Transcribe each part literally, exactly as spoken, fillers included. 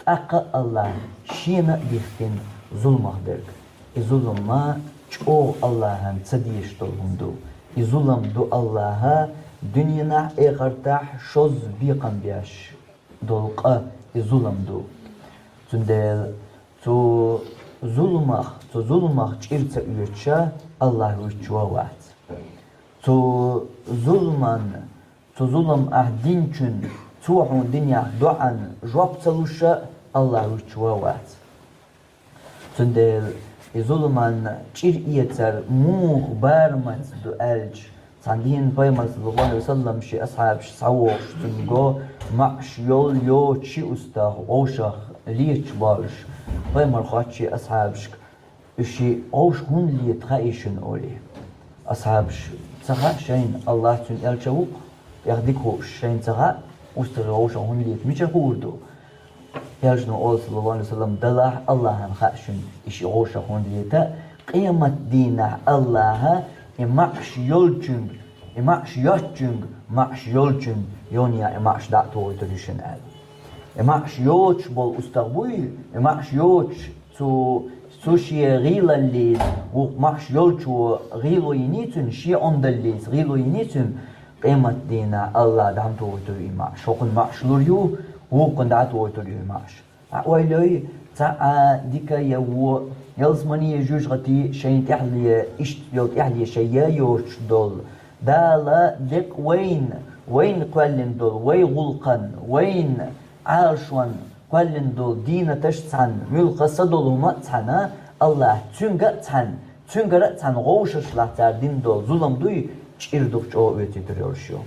ТӀаккха Аллахь шена а дихкина зуламах дерг. И зулам ма чӀогӀа Аллахьан ца дезаш долу хӀума ду. И зулам ду Аллахьа дуьненахь, эхартахь шозза бекхам беш долу къа и зулам ду. Цундела цу зуламах, цу зуламах чӀир ца оьцуша Аллахь вуьтуш ван вац. Цу зуламан, цу зулам ахь динчун, цо хьуна динехь доӀан жоп ца луша Аллахь вуьтуш ван вац. Цундела и зуламан чӀир эцар муха барамаца ду аьлча, цхьана дийнахь пайхамар, саллаллаху Ӏалайхи ва саллам, шен асхьабаш схьавогӀуш, цуьнга маӀаш йолу йоцу ши устагӀа вовшах леташ болуш, пайхамар хотту шен асхьабашка: «Уьш шен вовшах хӀунда лета хаьий шуна?» – олий. Асхьабаш: «Ца хаьа шайна, Аллахь, Цуьнан элча ву-кх, тӀех дика хууш, шайна ца хаьа, устагӀий вовшах хӀунда лета мичара хуур ду?» Элчано олу, саллаллаху Ӏалайхи ва саллам: «Делахь, Аллахьан хаьа шуна, и шен вовшах хӀунда лета, къематдийнахь Аллахьа и маӀаш йолчуьнга, и маӀаш йоцучуьнга, маӀаш йолчун йовнех и маӀаш дӀа а тухуьйтур ю шуна», – аьлла. И маӀаш йоцуш болу устагӀа буй, и маӀаш йоцуш, цу, цу шен гӀийлаллица, вукху маӀаш йолчо гӀийло йиний цуьнан, шен Ӏундаллица гӀийло йиний цуьнан, къематдийнахь Аллахь дӀа ма тухуьйтур ю и маӀаш. ХӀокхунна маӀаш лур ю, вукхунна дӀа а тухуьйтур ю и маӀаш. Хьан ойла йой, цхьа а дика я вон, ялсамани я жуьжгӀати шайна тӀаьхьале, иштта йолу тӀаьхьале шайн я йоцуш долу, Дала декъа вайна, вайна кхоьллина долу вай гӀуллакхан, вайна Ӏалашонна кхоьллина долу дийнаташ цхьаьна, муьлхха са долу хӀума а цхьаьна, Аллахь, цуьнга а цхьаьна, цуьнгара а цхьаьна вовшашлахь цара дина долу зулам дуй, чӀир дукха чӀогӀа оьцуьйтур йолуш ю.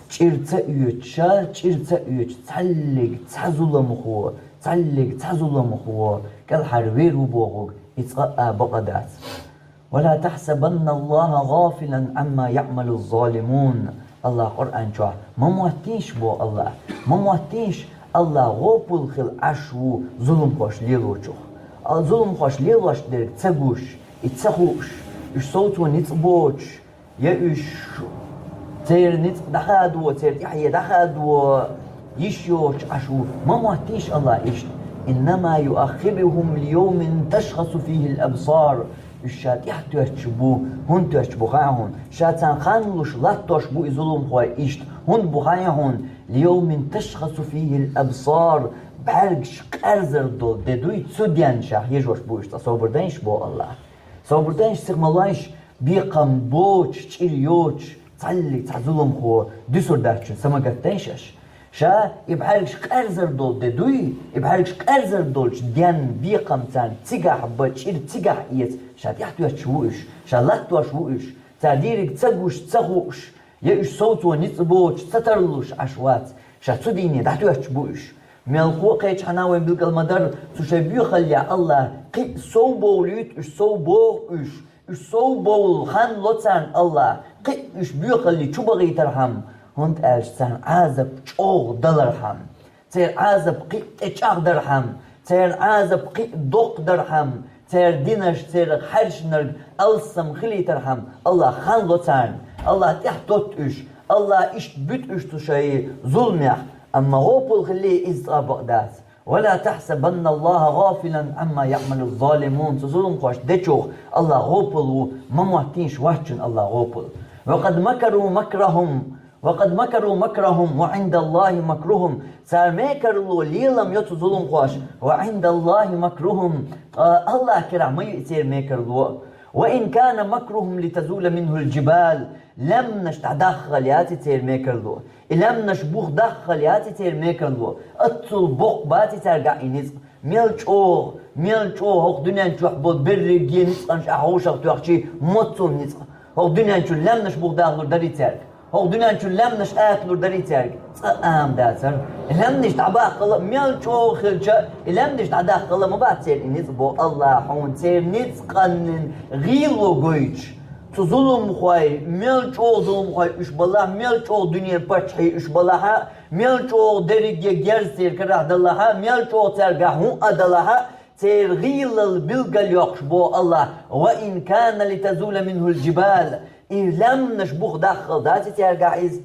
ЧӀир ца оьцуша, чӀир ца оьцуш цхьаллиг цхьа зуламхо, цхьаллиг цхьа зуламхо кӀелхьарвер ву бохург, и цкъа а бакъ дац. «ولا تحسبن الله غافلا عما يعمل الظالمون». Аллахь Къуръан чохь: «Ма моттийша, – боху Аллахь, – ма моттийша, Аллахь гӀопал хилла Ӏаш ву зуламхош лелочух». А зуламхош лелош дерг ца гуш, и ца хууш, уьш совцо ницкъ боцуш, я уьш церан ницкъ дӀахадо, церан тӀаьхье дӀахадо йиш йоцуш Ӏаш ву, ма моттийша Аллахь иштта. «إنما يؤخرهم ليوم تشخص فيه الأبصار». Уьш ша тӀаьхьатоьттуш бу, хӀунда тоьттуш бу хаьа хьуна? Ша царна хан луш латтош бу и зуламхой иштта, хӀунда бу хаьа хьуна? «ليوم تشخص فيه الأبصار». БӀаьргаш къаьрзар долу де дуй, цу денна ша хьежош бу уьш цкъа. Собар дайша, боху Аллахь. Собар дайша, сиха ма лойша, бекхам боцуш, чӀир йоцуш, цхьаллиг цхьа зуламхо дуьсур дац шуна, са ма гатдайша аша. Ша и бӀаьргаш къаьрзар долу де дуй, и бӀаьргаш къаьрзар долчу денна бекхам царна цигахь бан, чӀир цигахь эца, ша тӀаьхьатоьттуш ву уьш, ша латтош ву уьш, цара дийриг ца гуш, ца хууш, я уьш совцо ницкъ боцуш ца тарлуш Ӏаш вац, ша цу дийне дӀатоьттуш бу уьш. Мелхо а кхечхьана вайн билгал ма-дарра, цу шайн боьхаллехь Аллахь кхин а сов бовлуьйту уьш, сов боху уьш, уьш сов бовла хан ло царна Аллахь, кхин а уьш боьхалли чу бахийтархьама, хӀунда аьлча царна Ӏазап чӀогӀа далархьама, церан Ӏазап кхин а тӀе чӀагӀдархьама, церан Ӏазап кхин а доккха дархьама, церан динаш, церан хьаьршинарг алссам хилийтархьама, Аллахь хан ло царна, Аллахь тӀаьхьатотту уьш, Аллахь иштта буьту уьш цу шайн зуламех, амма гӀопал хилли иза цкъа бакъ дац. «ولا تحسبن الله غافلا عما يعمل الظالمون». Цу зуламхош дечух Аллахь гӀопал ву, ма моттийша вац шуна Аллахь гӀопал. «وقد مكروا مكرهم، وقد مكروا مكرهم وعند الله مكرهم». Цара мекарло лелам йо цу зуламхош, «وعند الله مكرهم», ткъа Аллахь карахь ма ю и церан мекарло. «وإن كان مكرهم لتزول منه الجبال». Лаьмнаш дӀадаххал яц и церан мекарло. И лаьмнаш бух даххал яц и церан мекарло. Аццул боккха бац и цаьргахь и ницкъ. Мел чӀогӀа, мел чӀогӀа хӀокху дуьнен чохь болу берриге ницкъанаш ахь вовшах тоьхчий, моццул ницкъ. ХӀокху дуьнен чу лаьмнаш бух дахлур дарий цаьрга? ХӀокху дуьнен чу лаьмнаш аталур дарий цаьрга? Цкъа а ама дацара. Лаьмнаш дӀабаххал а мел чӀогӀа хилча, и лаьмнаш дӀадаххал а ма бац церан и ницкъ, боху Аллахь хьуна, церан ницкъанна гӀийло гойтуш. Цу зуламхой, мел чӀогӀа зуламхой уьш балахь, мел чӀогӀа дуьненан паччахьий уьш балахьа, мел чӀогӀа дерриге герз церан карахь далахьа, мел чӀогӀа цаьргахь хӀун а далахьа, церан гӀийлалла билгал йоккхуш, боху Аллахь: «وإن كان لتزول منه الجبال». И лаьмнаш бух даххал дац и цаьргахь иза.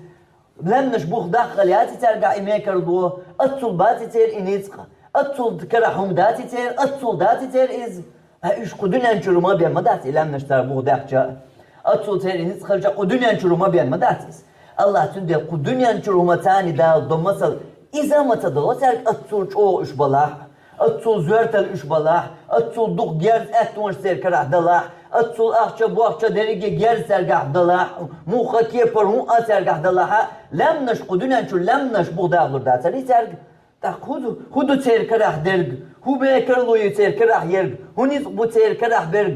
Лаьмнаш бух даххал яц и цаьргахь и мекарло, аццул бац и церан и ницкъ. Оццул карахь хӀума дац и церан, оццул дац и церан иза. А уьш кху дуьнен чуьра ма бен ма дац и лаьмнаш цара бух даьхча. Оццул церан и ницкъ хилча кху дуьнен чуьра ма бен ма дац иза. АллахӀа цундела кху дуьнен чуьра хӀума царна Дала до масал, иза а ма ца дало цаьрга оццул чӀогӀа уьш балахь, оццул зоьртал уьш балахь, оццул дукха герз аьттонаш церан карахь далахь, оццул ахча-бохча дерриге герз цаьргахь далахь, муха кепара хӀун а цаьргахь далахь, лаьмнаш кху дуьнен чуьра лаьмнаш бух дахалур дацар и цаьрга. ТӀаккха хӀун ду, хӀун ду церан карахь дерг? ХӀун мекарло ю церан карахь ерг? ХӀун ницкъ бу церан карахь берг?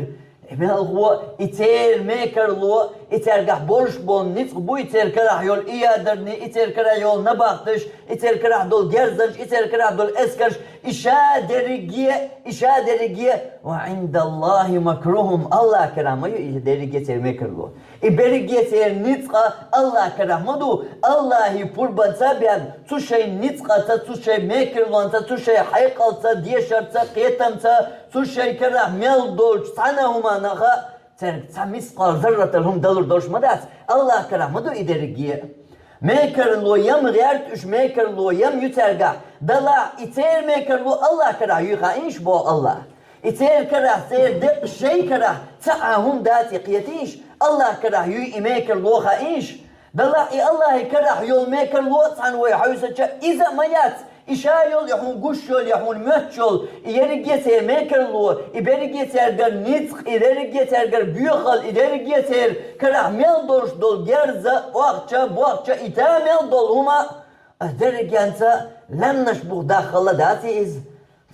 Мелхо, и церан мекарло, и цаьргахь болуш болу ницкъ бу, и церан карахь йолу и ядарни, и церан карахь йолу набахташ, и церан карахь долу герзанаш, и церан карахь долу эскарш, и ша дерриге, и ша дерриге, ва Ӏиндаллахи макрухум, АллахӀ карахь ма ю и дерриге церан мекарло. И берриге церан ницкъ АллахӀ карахь ма ду, АллахӀан пурбанца а бен, цу шайн ницкъаца, цу шайн мекарлонца, цу шайн хьекъалца, дешарца, кхетамца, цу шайн карахь мел долчу цхьана а хӀуманах а цаьрга цхьа мискъал зарратал хӀума далур долуш ма дац, АллахӀ карахь ма ду и дерриге. Мекарло ям гӀерта уьш, мекарло ям ю цаьргахь, далахь и церан мекарло АллахӀ карахь юй хаийша боху АллахӀа. И церан карахь, церан декъа шайн карахь цхьа а хӀума дац и кхетийша, АллахӀ карахь юй и мекарло хаийша. Далахь и АллахӀан карахь йолу мекарло а цхьаьна вай хьовсача, иза а ма яц, и ша йолу, я хьуна гуш йолу, я хьуна моьттуш йолу, и ерриге церан мекарло, и берриге цаьргара ницкъ, и дерриге цаьргара боьхалла, и дерриге церан карахь мел долуш долу герза, охча, бохча, и та мел долу хӀума, ас дерригенца лаьмнаш бух даххалла дац и иза.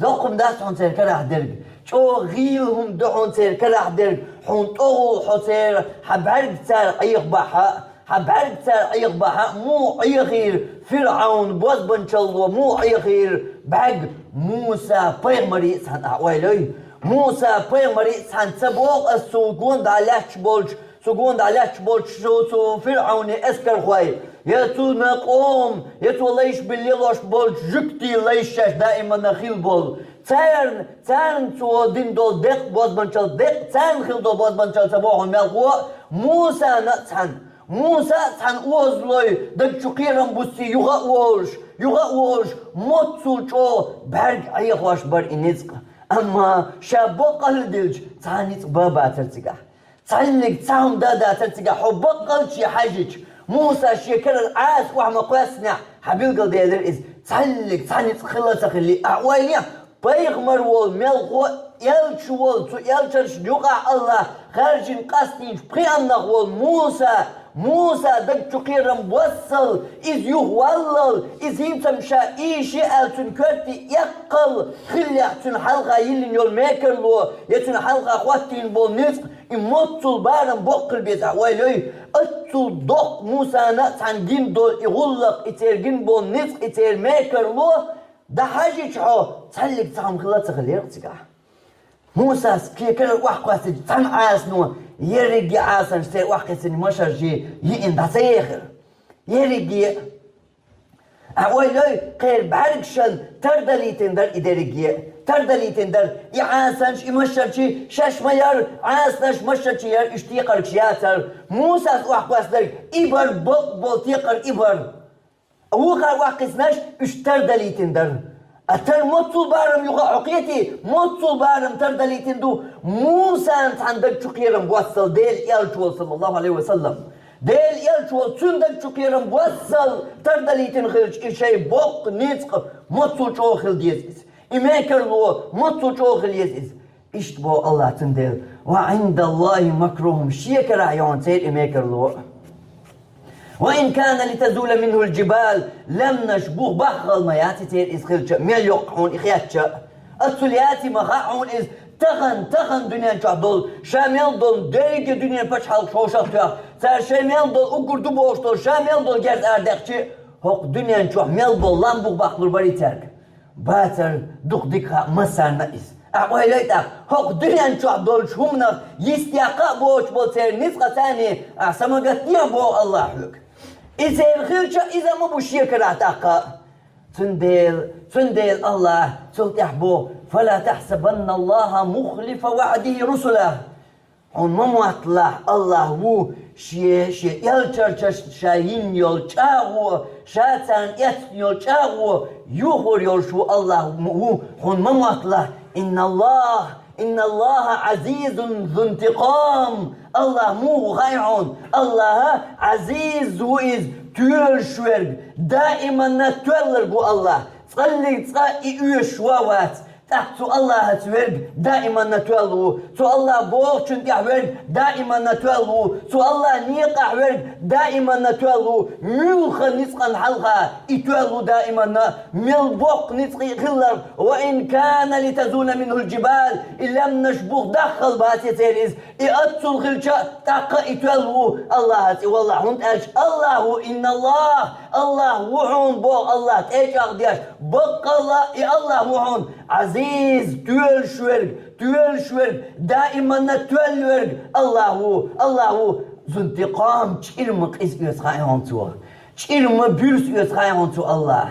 Доккха хӀума дац хьуна церан карахь дерг. ЧӀогӀа гӀийла хӀума ду хьуна церан карахь дерг. Хьуна тӀогӀул хьо церан, хьан бӀаьрг цара Ӏехабахьа, хьан бӀаьрг цара Ӏехабахьа, муха Ӏехийра ФирӀавн бозбанчалло, муха Ӏехийра бӀаьрг Муса пайхамарий а цхьаьна, ахь ойла йой? Муса пайхамарий а цхьаьна ца боху ас цу гонахь лаьтташ болчу Цу гонахь лаьтташ болчу цу ФирӀавнан эскархой, я цуьнан къоман, я цо лайш бен лелош болчу жуьгтийн лайш шаьш даиманна хилла болу. Царна, царна цо дина долу декъа, бозбанчалла декъа, царна хилла долу бозбанчалла ца боху мелхо а, Мусана а цхьаьна. Муса а цхьаьна озалой, даг чу кхерам буссий, юха а волуш, юха а волуш, моццул чӀогӀа бӀаьрг Ӏехош бара и ницкъ. Амма ша баккъалла а делча, цхьа а ницкъ бан бацара цигахь. Цхьаьнниг цхьа хӀума дан дацара цигахь, хьо баккъалче хьаьжча, Муса шен карара Ӏаса охьа ма кхоьссинехь, хьан билгалделира иза, цхьаьнниг цхьа ницкъ хилла а ца хиллий, ахь ойла йо, пайхамар волу мелхо а, элча волу, цу элчанашна юкъахь АллахӀа хаьржина къастийначу пхи аннах волу Муса, Муса даг чу кхерам боссал, иза юхаваллал, иза хӀинца-м ша ийша аьлла цуьнан коьрте эккхал, хиллехь цуьнан хьалха йиллина йолу мекарло, я цуьнан хьалха хӀоттийна болу ницкъ, и моццул барам боккха хила беза, ахь ойла йой, оццул доккха Мусана а цхьаьна гина долу и гӀуллакх, и церан гина болу ницкъ, и церан мекарло, дӀахьаьжча хьо, цхьаьнниг цхьа хӀума хилла а ца хиллера цигахь. Мусас шен карара охьакхоьссича, цхьана Ӏасано ерриге Ӏасанаш церан охьакхиссина машарший йиъна дӀа ца ехира. Ерриге а. Ахь ойла йой, кхеран бӀаьргашна тардалийтина дара и дерриге а. Тардалийтина дара и Ӏасанаш, и машарчий шаьш ма яра, Ӏасанаш, машарчий яра, уьш текхаргаш яцара. Мусас охьакхоссинарг и бара, бакъ болу текхар и бара. Вукхара охьакхиссинарш уьш тардалийтина дара. А тар моццул барам юха а хьо кхетий, моццул барам тардалийтина ду, Мусана цхьаьна даг чу кхерам боссал Делан элча волу, саллаллаху Ӏалайхи ва саллам. Делан элча волу, цуьнан даг чу кхерам боссал тардалийтина хилча, и шайн боккха ницкъ моццул чӀогӀа хила деза иза. И мекарло моццул чӀогӀа хила еза иза. Иштта боху АллахӀа, цундела: «Ва Ӏиндаллахи макрухум», шен карахь ю хьуна церан и мекарло. «Ва ин кана литазула минхул джибал», лаьмнаш бух баххал ма яц и церан иза хилча, мел йоккха хьуна и хетча. Оццул яций ма хаьа хьуна иза, тахана, тахана дуьнен чохь долу, ша мел долу дерриге дуьнен пачхьалкхаш хьошалгӀа тоьхна, цара шайн мел долу уггар ду бохуш долу, ша мел долу герз арадаьккхича, хӀокху дуьнен чохь мел болу лам бух бахлур бара и цаьрга. Бацара дукха дика хаьа массарна а иза. Ахь ойла йой тӀаккха, хӀокху дуьнен чохь долчу хӀуманах йистехь а боцуш болу церан ницкъаца а, ахь са ма гатде боху АллахӀа хьоьга. И церан хилча, иза а ма бу шен карахь тӀаккха. Цундела, цундела АллахӀа цул тӀаьхьа боху: «Фала тахсабанна Аллаха мухлифа ваъдихи русулах». Хьуна ма мотталахь, АллахӀ ву Шен, шен элчанаш ша йина йолу чӀагӀо, ша царна эцна йолу чӀагӀо юхур йолуш ву Аллах, ву хьуна ма мотталахь. Инналлах, инналлаха Ӏазизун зунтикъам. Аллах муха ву хаьий хьуна? Аллах Ӏазиз ву иза, тоьлуш верг, даиманна тоьлларг ву Аллах. Цкъа а, цкъа и оьшуш ван вац. ТӀаккха цу Аллахьаца верг даиманна тоьлла ву. Цу Аллахь бохучунна тӀехь верг даиманна тоьлла ву. Цу Аллахь некъахь верг даиманна тоьлла ву. Муьлхха ницкъан хьалха и тоьлла ву даиманна. Мел боккха ницкъ хиларх, ва ин кана литазула минхул джибал, и лаьмнаш бух даххал баций церан иза. И аццул хилча а, тӀаккха и тоьлла ву Аллахьаца и валлахь, хӀунда аьлча Аллах ву, инналлах, Аллах ву хьуна боху, Аллах тӀе а чӀагӀдеш, баккъалла и Аллах ву хьуна Ӏазиз, тоьлуш верг, тоьлуш верг, даиманна тоьлла верг Аллах ву, Аллах ву. Зунтикъам, чӀир ма къиза оьцу хаьий хьуна цо. ЧӀир ма буьрса оьцу хаьий хьуна цу Аллах.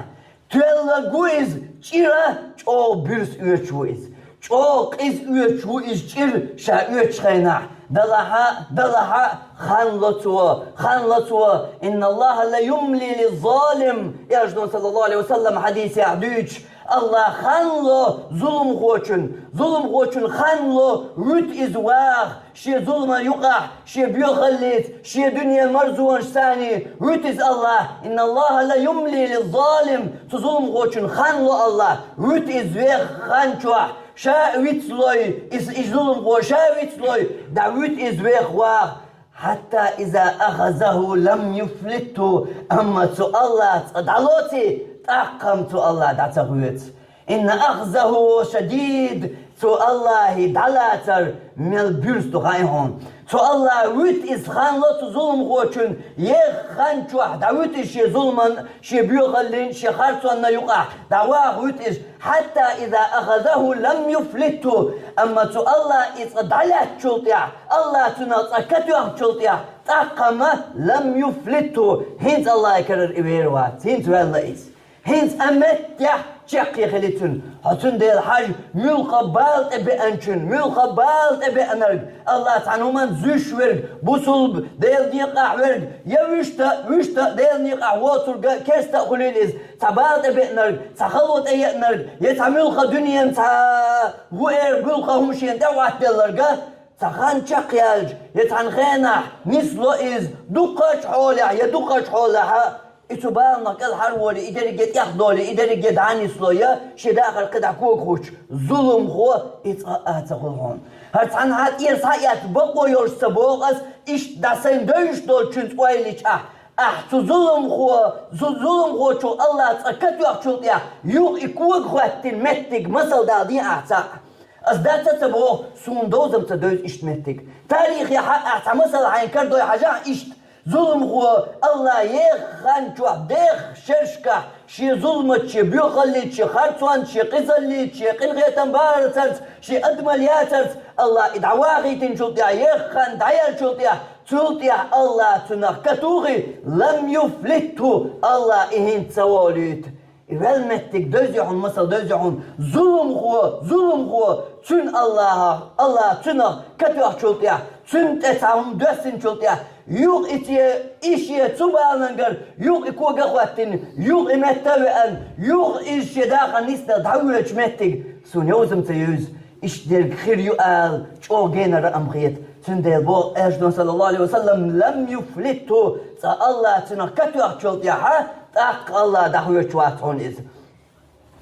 Тоьлларг ву иза, чӀира чӀогӀа буьрса оьцуш ву иза. ЧӀогӀа къиза оьцуш ву иза чӀир ша оьцучу хенахь. Далахьа, далахьа, хан ло цо, хан ло цо. Инналлаха ла юмли лиззалим. Элчано, саллаллаху алейхи ва саллам, хьадисехь дуьйцуш, Аллах хан ло зуламхочун, зуламхочун хан ло, вуьту иза ваха, шен зуламан юкъахь, шен боьхаллица, шен дуьненан марзонашца, вуьту иза Аллах. Инналлаха ла юмли лиззалим. Цу зуламхочун хан ло Аллах, вуьту иза веха хан чохь, ша а вицлой, иза, иза зуламхо ша а вицлой, дӀавуьту иза веха ваха. Хьатта иза ахазаху лам юфлитху. Амма цу Аллах цкъа дӀалоций, тӀаккха-м цу Аллах дӀа ца хоьцу. Инна ахзаху шадид, цу Аллахьан дӀалацар мел буьрса ду хаьий хьуна. Цу Аллах вуьту иза хан ло цу зуламхочун, еха хан чохь дӀавуьту иза шен зуламан, шен боьхаллин, шен харцонна юкъахь, дӀаваха вуьту иза. Хьатта иза ахазаху лам юфлитху. Амма цу Аллах иза цкъа дӀалаьцначул тӀехь, Аллах цунах цкъа катоьхначул тӀехь, тӀаккха-м лам юфлитху, хӀинца Аллахьан карара и вер вац, хӀинца ваьлла иза. ХӀинца а меттехь чаккхе хили цуьнан. Хьо цундела хьажа, муьлхха бала тӀе беанчун, муьлхха бала тӀе беанарг, Аллах цхьана хӀуманна зуьйш верг, бусулба, Делан некъахь верг, я вуьшта, вуьшта Делан некъахь воцург а, керста а хуьлийла иза, цхьа бала тӀе беанарг, цхьа хало тӀе еанарг, я цхьа муьлхха дуьненан цхьа хӀун эр, муьлхха хӀума шена тӀе а хӀоттаделларг а, цхьа хан чекхъяьлча, я цхьана хенахь нисло иза, дукхачу хьолехь, я дукхачу хьолехь а, и цу баланах кӀелхьарволий, и дерриге тӀехдолий, и дерриге дӀа а нислой, шен дахар кхидӀа кога хӀуттуш, зуламхо и цкъа а ца хуьлу хьуна. ХӀара цхьанхьа тӀера схьаэцна бакъо йолуш ца боху ас, иштта дӀа сайна девзаш долчуьнца ойла йича ахь, ахь цу зуламхо, зу-, зуламхочух Аллах цкъа катоьхначул тӀехь, юха и кога хӀоьттина меттиг масал дала дийр ахь цхьаъ. Ас дац а ца боху, суна довза-м ца девза иштта меттиг. Тарихехь а ахь цхьа масал хьайна карадой хьажахь иштта, зуламхо Аллах еха хан чохь, деха шерашкахь, шен зуламаца, шен боьхаллица, шен харцонца, шен къизаллица, шен къинхетам барцарца, шен адамалла яцарца, Аллах и дӀавахийтинчул тӀехь, еха хан дӀаяьллачул тӀехь, цул тӀехь Аллах цунах катухий, лам юфлитху, Аллах и хӀинца ца волуьйту. И ваьлла меттиг девзий хьуна, масал девзий хьуна, зуламхо, зуламхо, цуьнан Аллахьах, Аллах цуьнах катоьхначул тӀехь, цуьнан тӀе цхьа хӀума доьссинчул тӀехь, юха и цӀе, и шен цу балангара, юха и кога а хӀоьттина, юха и метта а веана, юха иза шен дахар нисдала дӀавоьдучу меттиг суна йовза-м ца юьйзу. Иштта дерг хир ю ала чӀогӀа генара а ма хета. Цундела боху Элчано, саллаллаху алейхи ва саллам, лам юфлитху, цкъа Аллах цунах катоьхначул тӀехьа, тӀаккха Аллах дӀахоьцуш вац хьуна иза.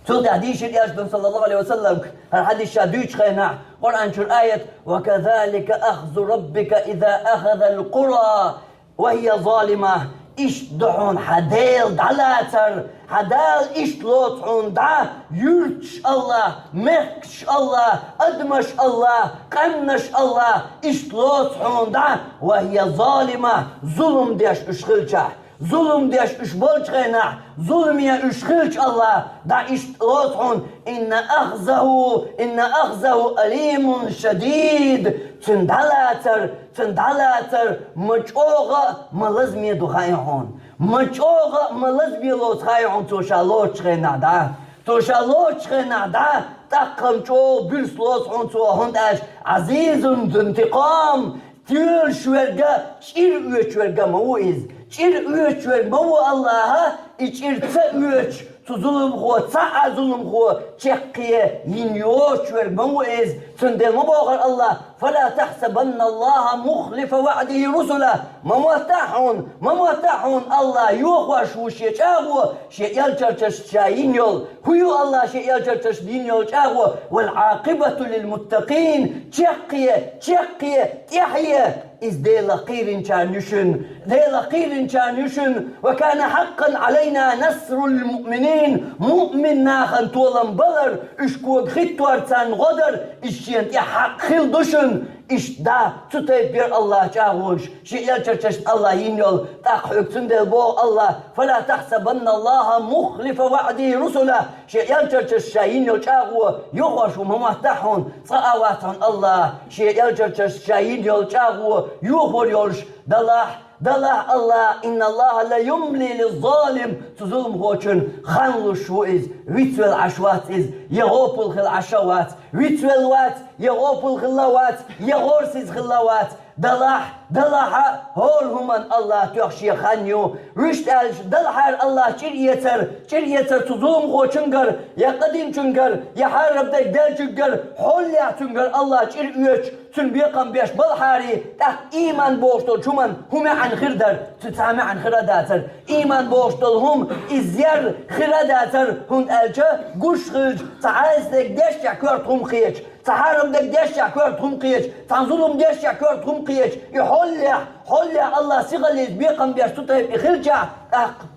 Цул тӀаьхьа дийшира Элчано, саллаллаху алейхи ва саллам, хӀара хьадис ша дуьйцучу хенахь, Къуръан чуьра аят: «Ва казалика ахзу раббика иза ахазал къура ва хия залима». Иштта ду хьуна хьан Дела дӀалацар, хьан Дала иштта лоцу хьуна дӀа, юьрташ Аллах, мехкаш Аллах, адамаш Аллах, къаьмнаш Аллах, иштта лоцу хьуна дӀа, ва хия залима, зулам деш уьш хилчахь. Зулам деш уьш болчу хенахь, зуламе уьш хилча Аллах, дӀа иштта лоцу хьуна: «Инна ахзаху, инна ахзаху алимун шадид». Цуьнан дӀалацар, цуьнан дӀалацар ма чӀогӀа а, ма лазаме ду хаьий хьуна. Ма чӀогӀа а, ма лазаме лоцу хаьий хьуна цо ша лоцучу хенахь дӀа. Цо ша лоцучу хенахь дӀа, тӀаккха-м чӀогӀа буьрса лоцу хьуна цо, хӀунда аьлча Ӏазизун зунтикъам, Тоьлуш верг а, чӀир оьцуш верг а ма ву иза. ЧӀир оьцуш верг ма ву Аллахьа, и чӀир ца оьцуш, цу зуламхо, цхьа а зуламхо чаккхе йина йоцуш верг ма ву иза. Цундела ма бохура Аллахьа: «فلا تحسبن الله مخلف وعده رسله». Ма моттахь хьуна, ма моттахь хьуна Аллахь йохош ву шен чӀагӀо, шен элчанаш ша йина йолу. ХӀун ю Аллахь шен элчанаш йина йолу чӀагӀо? «والعاقبة للمتقين». Чаккхе, чаккхе, тӀаьхье, иза Делах кхийринчарна ю шуна. Делах кхийринчарна ю шуна. «وكان حقا علينا نصر المؤمنين». Муъмин нахана толам балар, уьш кога хӀиттор, царна гӀо дар, иза шена тӀехь хьакъ хилла ду шуна. Иштта да, цу тайпа яра Аллахьа чӀагӀонаш, шен элчанаш Аллахь йина йолу. ТӀаккха хьоьга цундела боху Аллахьа: «فلا تحسبن الله مخلف وعده رسله». Шен элчанаш ша йина йолу чӀагӀо йохош ву ма моттахь хьуна, цкъа а вац хьуна Аллахь шен элчанаш ша йина йолу чӀагӀо йохор йолуш. Далахь, далахь Аллахь: «إن الله لا يملي للظالم». Цу зуламхочунна хан луш ву иза, вицвелла Ӏаш вац иза, я гӀопал хилла Ӏаш а вац, вицвелла вац, я гӀопал хилла вац, я гӀорасиз хилла вац. Далахь, далахьа, хӀора хӀуманна Аллахьа тоьхна шен хан ю. Вуьшта аьлча, далахьара Аллахьа чӀир эцар, чӀир эцар цу зуламхочуьнгара, я къадинчуьнгара, я хьарам дерг деллачуьнгара, хьоллехь цуьнгара Аллахьа чӀир оьцуш, цуьнан бекхам беш балхьарий, тӀаккха ийман бохуш долчу хӀуманна хӀун маьӀна хир дара? Цуьнан цхьа а маьӀна хир а дацара. Ийман бохуш долу хӀума иза яр хир а дацара, хӀунда аьлча гуш хилча, цхьа хьаьсса дерг дешчехь коьрта хӀума кхеча, цхьа хьарам дерг дешчехь коьрта хӀума кхеча, цхьа зулам дешчехь коьрта хӀума кхеча, и хьоллехь, хьоллехь Аллахьа сихаллица бекхам беш цу тайпа и хилчахь, тӀаккха,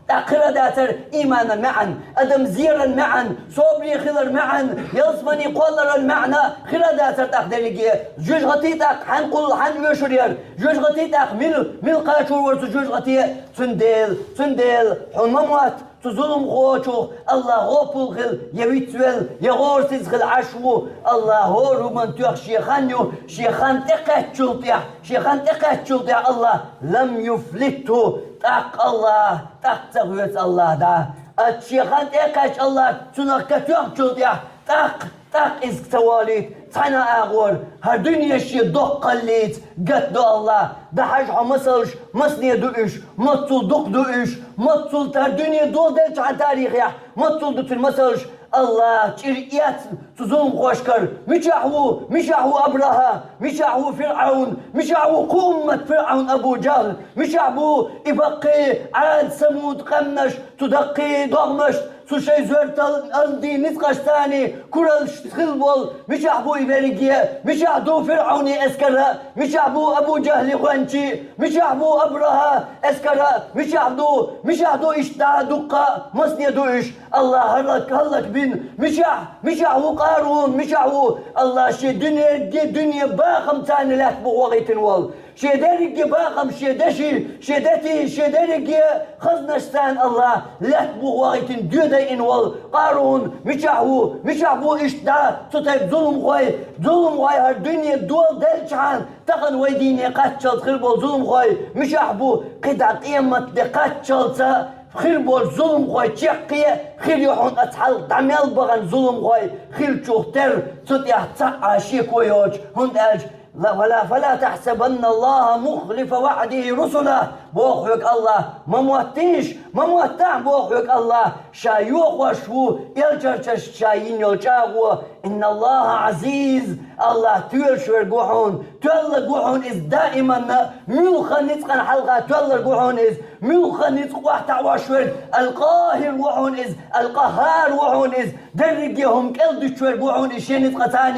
тӀаккха хир а дацара ийманан маьӀна, адам зеран маьӀна, собаре хилар маьӀна, ялсамани кхолларан маьӀна хир а дацара тӀаккха дерриге. Жоьжахати тӀаккха хьан кхуллу, хьан оьшур яра? Жоьжахати тӀаккха мила, мила кхачор вара цу жоьжахате? Цундела, цундела, хьуна ма мотта, цу зуламхочух Аллахь гӀопал хилла, я вицвелла, я гӀорасиз хилла Ӏаш ву. Аллахь хӀора хӀуманна тоьхна шен хан ю, шен хан тӀекхаьччул тӀехь, шен хан тӀекхаьччул тӀехь Аллахь: «لم يفلته». ТӀаккха Аллахь, тӀаккха ца хоьцу Аллахь дӀа. Ат шен хан тӀекхаьчча Аллахь цунах ка тоьхначул тӀехь, тӀаккха, тӀаккха иза ца волуьйту цхьана а агӀор, хӀара дуьне шен доккхаллица гатдо Аллахь. ДӀахьажа хьо масалш, масане ду уьш, маццул дукха ду уьш, маццул тар дуьне доладелчхьан тарихехь, маццул ду цуьнан масалш. Аллахь чӀир эцна цу зуламхошкара: мичахь ву, мичахь ву Абрахьа, мичахь ву ФирӀавн, мичахь ву кху уммат ФирӀавн Абу Джахл, мичахь бу и баккхий Ӏад, Самуд къаьмнаш, цу даккхий догӀмашца, цу шайн зоьртал алдан ницкъашца, царний кураллашца хилла болу, мичахь бу и берриге, мичахь ду ФирӀавнан эскар а, мичахь бу Абу Джахли гӀоьнчий, мичахь бу Абрахьа эскар а, мичахь ду, мичахь ду иштта дуккха а, масане ду уьш, Аллахь хӀаллак, хӀаллакбина, мичахь, мичахь ву Къарун, мичахь ву Аллахь шен дуьненге, дуьне бахам царна лаьтта бухахь вахийтина волу. Шен дерриге бахам, шен деши, шен дети, шен дерриге хазнаш царна Аллахь лаьтта бухахь вахийтина, доьдайина волу Къарун, мичахь ву, мичахь бу иштта дӀа цу тайпа зуламхой, зуламхой хӀара дуьне доладелчхьан, тахана вай дийне кхаччалц хир болу зуламхой, мичахь бу кхидӀа къематде кхаччалца хир болу зуламхой чаккхе, хир ю хьуна аса хьалха дӀа мел бахана зуламхой хиллачух терра, цу тӀехь цхьа а шеко йоцуш, хӀунда аьлча «Ла, ва ла, фа ла тахсабанна Аллаха мухлифа ваъдихи русулах», боху хьоьга Аллах, ма моттийша, ма моттахь, боху хьоьга Аллах, ша йохош ву элчанаш ша йина йолу чӀагӀо. «Инна Аллаха азиз», Аллах тоьлуш верг ву хьуна, тоьлларг ву хьуна иза даиманна, муьлхха ницкъана хьалха тоьлларг ву хьуна иза, муьлхха ницкъ охьатаӀош верг, Ал-Къахир ву хьуна иза, Ал-Къаххар ву хьуна иза, дерриге хӀума кӀел дуьтуш верг ву хьуна иза шен ницкъаца.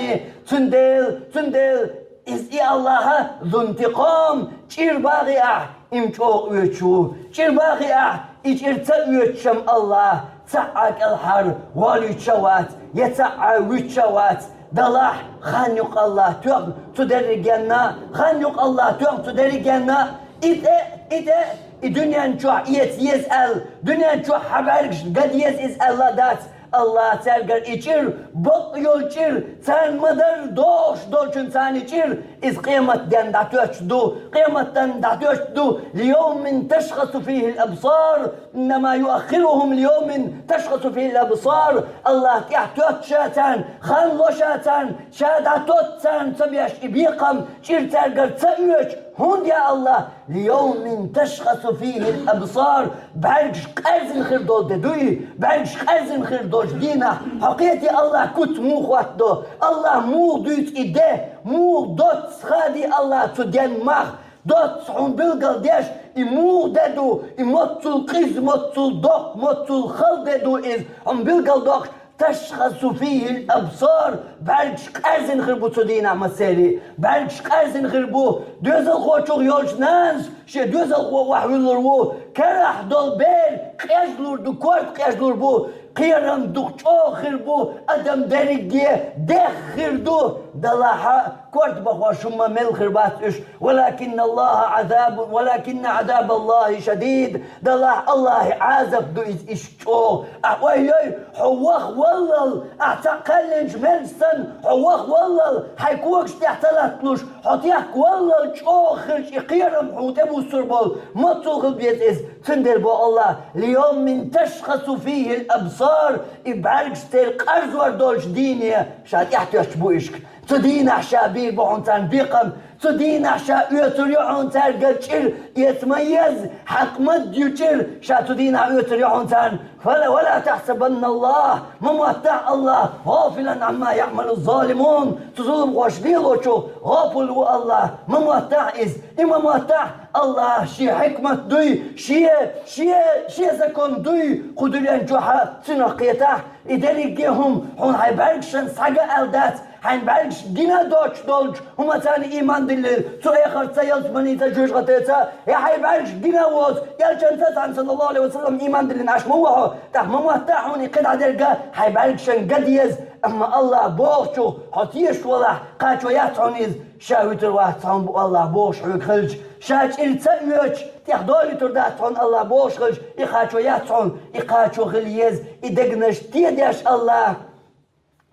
Цундела, цундела, иза и Аллаха зунтикъам, чӀир бахий ахь, и ма чӀогӀа оьцуш ву. ЧӀир бахий ахь, и чӀир ца оьцуш-м Аллах цхьа а кӀелхьара волуьйтуш а вац, я цхьа а вуьтуш а вац. Далахь, хан юкъа Аллах тоьхна цу дерригенна, хан юкъа Аллах тоьхна цу дерригенна, и тӀе, и тӀе, и дуьнен чохь эца еза аьлла, дуьнен чохь хьан бӀаьргаш ган деза иза аьлла дац. Аллахь цаьргара и чӀир, бакъ йолу чӀир, царна ма-дарра догӀуш долчун царна и чӀир, иза къематден дӀатоьттуш ду, къематден дӀатоьттуш ду, лийовмин ташхасу фийхил абсар, иннама юаххирухум лийовмин ташхасу фийхил абсар, Аллахь тӀаьхьатоьтту ша царна, хан ло ша царна, ша дӀатоьтту царна ца беш и бекхам, чӀир цаьргара ца оьцуш, хӀунда, я Аллахь, лийовмин ташхасу фийхил абсар, бӀаьргаш къаьрзина хир долу де дуй, бӀаьргаш къаьрзина хир долчу дийнахь, хьо кхетий Аллахь куц муха хӀоттадо, Аллахь муха дуьйцу и де, муха доцца хадий Аллахь цу ден мах, доцца хьуна билгалдеш, и муха де ду, и моццул къиза, моццул доккха, моццул хала де ду иза, хьуна билгалдоккхуш, ташхасу фийхил абсар, бӀаьргаш къаьрзина хир бу цу дийнахь массеран, бӀаьргаш къаьрзина хир бу, доьзалхочух йолчу нанас шен доьзалхо охьавуьллур ву, карахь долу бер къежлур ду, корта къежлур бу, кхерам дукха чӀогӀа хир бу, адам дерриге дехха хир ду, делахь а корта бахош хӀумма мел хир бац уьш, валакинна Аллахьа Ӏазабу, валакинна Ӏазабаллахьи шадид, делахь Аллахьан Ӏазап ду иза иштта чӀогӀа. Ахь ойла йой, хьо ваха валлал, ахь цхьаъ кхаьллинчу мелча санна, хьо ваха валлал, хьайн когаш тӀехь ца латталуш, хьо техка валлал чӀогӀа хилча и кхерам хьуна тӀе буссур болу, моццул хила беза иза, цундела боху Аллахь, лийовмин ташхасу фийхил абсар, и бӀаьргаш церан къарзор долчу дийне ша тӀаьхьатоьттуш бу ишка. Цу дийнахь ша бийр бу хьуна царна бекхам, цу дийнахь ша оьцур ю хьуна цаьргара чӀир, эца ма еза, хьакъ ма ду чӀир, ша цу дийнахь оьцур ю хьуна царна. Фала, вала тахьсабанна Аллахь, ма моттахь Аллахь, гӀафилан Ӏамма яӀмалу залимун, цу зуламхоша лелочух гӀапул ву Аллахь, ма моттахь иза, и ма моттахь Аллахь шен хьикмат дуй, шен, шен, шен закон дуй, кху дуьнен чохь а цуьнах кхетахь, и дерриге хӀума хьуна хьайн бӀаьргашна схьага аьлла дац, хьайн бӀаьргаш гина доцуш долчу хӀуманца ийман диллина, цу эхарт ца ялчу маница жоьжахатеца, я хьайн бӀаьргаш гина воцу, элчанца цхьаьна, саллаллаху алейхи ва саллям, ийман диллина Ӏаш ма ву хьо, тӀаккха ма моттахь хьуна и кхидӀа дерг хьайн бӀаьргашна ган деза, амма Аллахь бохучух хьо тешаш валахь, кхачо яц хьуна иза, ша вуьтур вац хьуна бу Аллахь бохуш хьоьга хилча, ша чӀир ца оьцуш, тӀехдолуьйтур дац хьуна Аллахь бохуш хилча, и кхачо яц хьуна, и кхачо хила еза, и дегнаш тедеш Аллахь.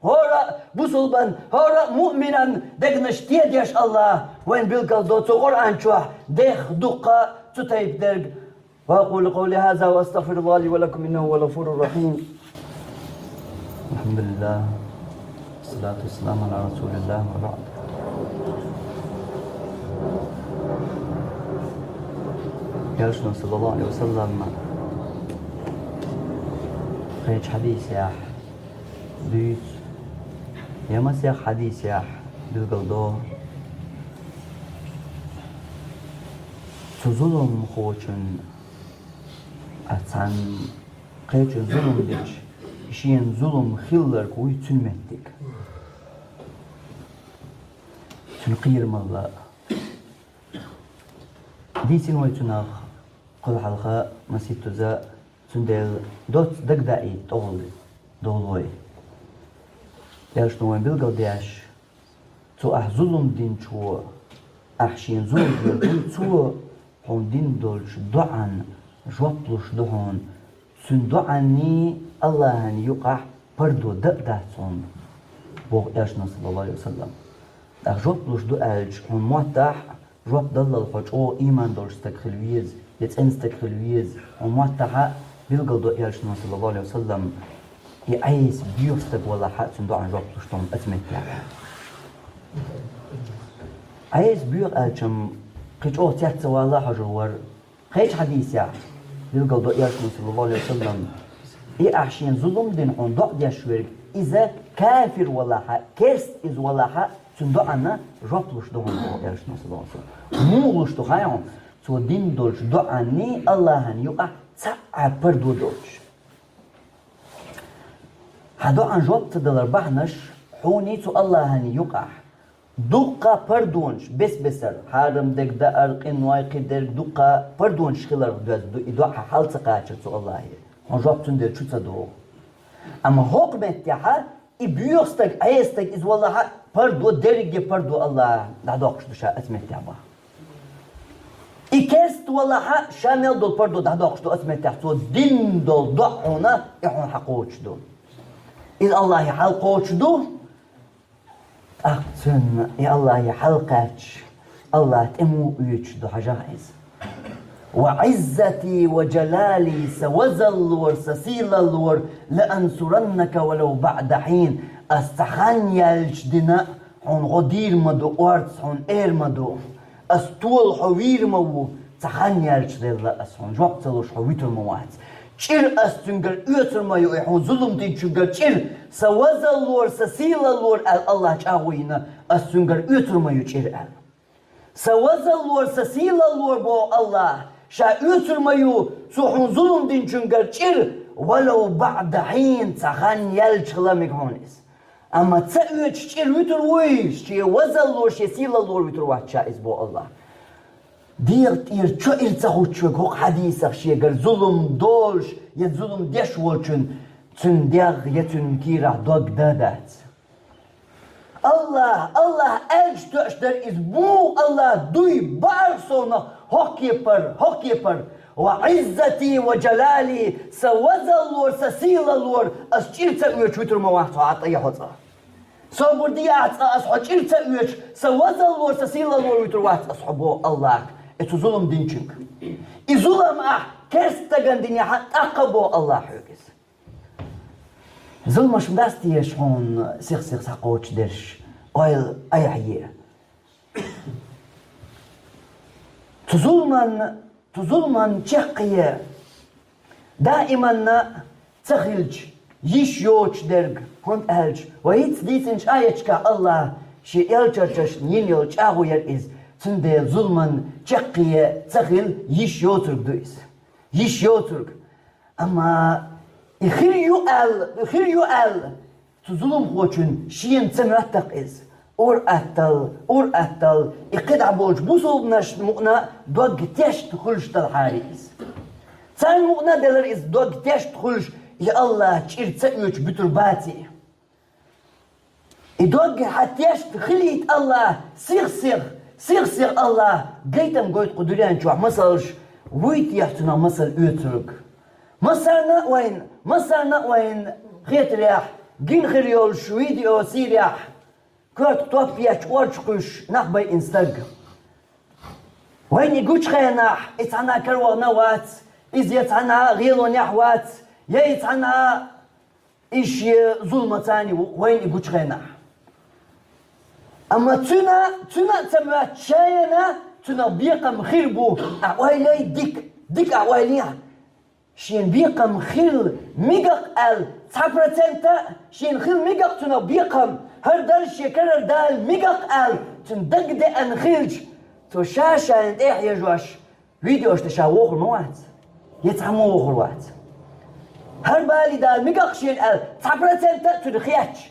ХӀора а бусулбан, хӀора а муъминан дегнаш тедеш Аллахь, вайн билгал до цу Къуръан чохь, дехха дуккха цу тайпа дерг. وأقول قولي هذا وأستغفر الله لي ولكم إنه هو الغفور الرحيم. الحمد لله. والصلاة والسلام على رسول الله وبعد. Элчано, саллаллаху алейхи ва саллам, кхечу хьадисехь дуьйцу, я масех хьадисехь билгал до, цу зуламхочун а цхьана кхечун зулам дича, шен зулам хилларг вуй цуьнан меттиг. Цуьнан кхерамалла. Дийцина вай цунах кхул хьалха маситтаза, цундела доцца дагадеъийта тӀехула довлой. Элчано вайн билгал деш, цу ахь зулам динчо, ахь шен зулам хир дуй, цо хьуна дина долчу доӀан жоп луш ду хьуна, цуьнан доӀанний Аллахьан юкъахь пардо дан а дац хьуна, боху Элчано, саллаллаху алейхи ва саллам. ТӀаккха жоп луш ду аьлча, хьуна моттахь, жоп даллал хьо чӀогӀа ийман долуш стаг хила веза, я цӀена стаг хила веза, хьуна моттахь а, билгал до Элчано, саллаллаху алейхи ва саллам, и Ӏеса боьха стаг валахь а, цуьнан доӀан жоп луш ду хьуна оцу меттехь. Ӏеса боьха аьлчам кхин чӀогӀа цецвала хьожур вара, кхечу хьадисехь билгал до Элчано, саллаллаху алейхи ва саллам, и ахь шен зулам дина хьуна доӀа деш верг, иза кафир валахь а, керста иза валахь а, цуьнан доӀанна жоп луш ду хьуна, боху Элчано, саллаллаху алейхи ва саллам. Муха луш ду хаий хьуна? Цо дина долчу доӀанний Аллахьан юкъахь цхьа а пардо доцуш. Хьан доӀан жоп ца далар бахьанаш хьуний цу Аллахьан юкъахь дуккха пардонаш, бес-бесара, хьарам дерг даар, къинойн кхин дерг, дуккха пардонаш хиларх доьзна ду и доӀа хьал ца кхачар цу Аллахье. Хьуна жоп цундела чу ца догӀу. Амма хӀокху меттехь а и боьха стаг, Ӏеса стаг иза валахь а, пардо, дерриге пардо Аллахьа дӀадоккхуш ду ша оцу меттехь боху. И керста валахь а, ша мел долу пардо дӀадоккхуш ду оцу меттехь, цо дина долу доӀа хьуна, и хьуна хьан кхочуш ду. Иза Аллахьа хьалкхочуш ду, тӀаккха цунна и Аллахьа хьалкхаьчча, Аллахь тӀе муха оьцуш ду хьажахь иза. وعزتي وجلالي, са вазаллора, са сийлаллора, لأنصرنك ولو بعد حين, ас цхьа хан яьлча дина а хьуна гӀо дийр ма ду, орца хьуна эр ма ду. Ас тола хьо вийр ма ву, цхьа хан яьлча делла ас хьуна жоп ца луш хьо вуьтур ма вац. ЧӀир ас цуьнгара оьцур ма ю, и хьуна зулам динчуьнгара чӀир, са вазаллора, са сийлаллора аьлла Аллахь чӀагӀо йина, ас цуьнгара оьцур ма ю чӀир аьлла. Са вазаллора, са сийлаллора, боху Аллахь, ша оьцур ма ю цу хьуна зулам динчуьнгара чӀир, ولو بعد حين, цхьа хан яьлча хила мега хьуна иза. Амма ца оьцуш чӀир вуьтур вуй, шен вазаллора, шен сийлаллора вуьтур вац ша иза, боху Аллахь. ДегӀа тӀера чо ира ца хӀуттуш верг хӀокху хьадисах шегара зулам долуш я зулам деш волчун, цуьнан дегӀ я цуьнан кийрахь дог дан дац. Аллахь, Аллахь аьлча тоьаш дара иза, бу Аллахь дуй, баарх совнах, хӀокху кепара, хӀокху кепара. وعزتي وجلالي, са вазаллора, са сийлаллора, ас чӀир ца оьцуш вуьтур ма вац хьо, Ӏа тӀе я хьо цкъа. Собар де ахь цкъа, ас хьо чӀир ца оьцуш, са вазаллора, са сийлаллора вуьтур вац ас хьо, боху Аллахь, и цу зулам динчуьнга. И зулам ахь керста стагана динехь а, тӀаккха, боху Аллахь, хьоьга иза. Зуламаш ма дац теша хьуна сих-сиха схьакхочушдерш, ойла айхьа е. Цу зуламан, цу зуламан чекхъе даиманна ца хилча, йиш йоцуш дерг, хӀунда аьлча вай хӀинцца дийцинчу аяташкахь Аллахь шен элчанашна йина йолу чӀагӀо яра иза, цундела зуламан чекхъе ца хила йиш йоцург ду иза. Йиш йоцург. Амма и хир ю аьлла, и хир ю аьлла, цу зуламхочун шена ца моьтту-кх иза. Ур-атталла, ур-атталла, и кхидӀа болчу бусулбанашна мукъана дог тешна хуьлуш делахьара иза. Царна мукъана а делара иза дог тешна хуьлуш, и Аллахь чӀир ца оьцуш буьтур баций. И дог хьан тешна хилийта Аллахь, сих-сиха, сих-сиха Аллахь гайтам гойту кху дуьнен чохь масалш, вуй техьа цунах масал оьцург. Массарна а вайна, массарна а вайна хетарехь, гина хир йолуш видео сийрехь, коьртах топ етташ, орча кхуьйсуш нах байина стаг. Вайна и гучу хенахь, и цхьана каравахана а вац, иза я цхьана гӀелонехь вац, я и цхьана и шен зуламаца а ву вайна и гучу хенахь. Амма цуьнан, цуьнан а ца моьтту шайна, цунах бекхам хир бу, ахь ойла йой дика, дика ахь ойла йой. Шена бекхам хила мегар-кх аьлла, цхьа процент а шена хила мегар-кх цунах бекхам, хӀара дарж шен карара дала мегар-кх аьлла, цуьнан дагадеана хилча, цо ша-шайна тӀе а хьежош, видеош тӀе ша вохур ма вац, я цхьаммо вохур вац. ХӀара бале дала мегар-кх шена аьлла, цхьа процент а цуьнан хетча,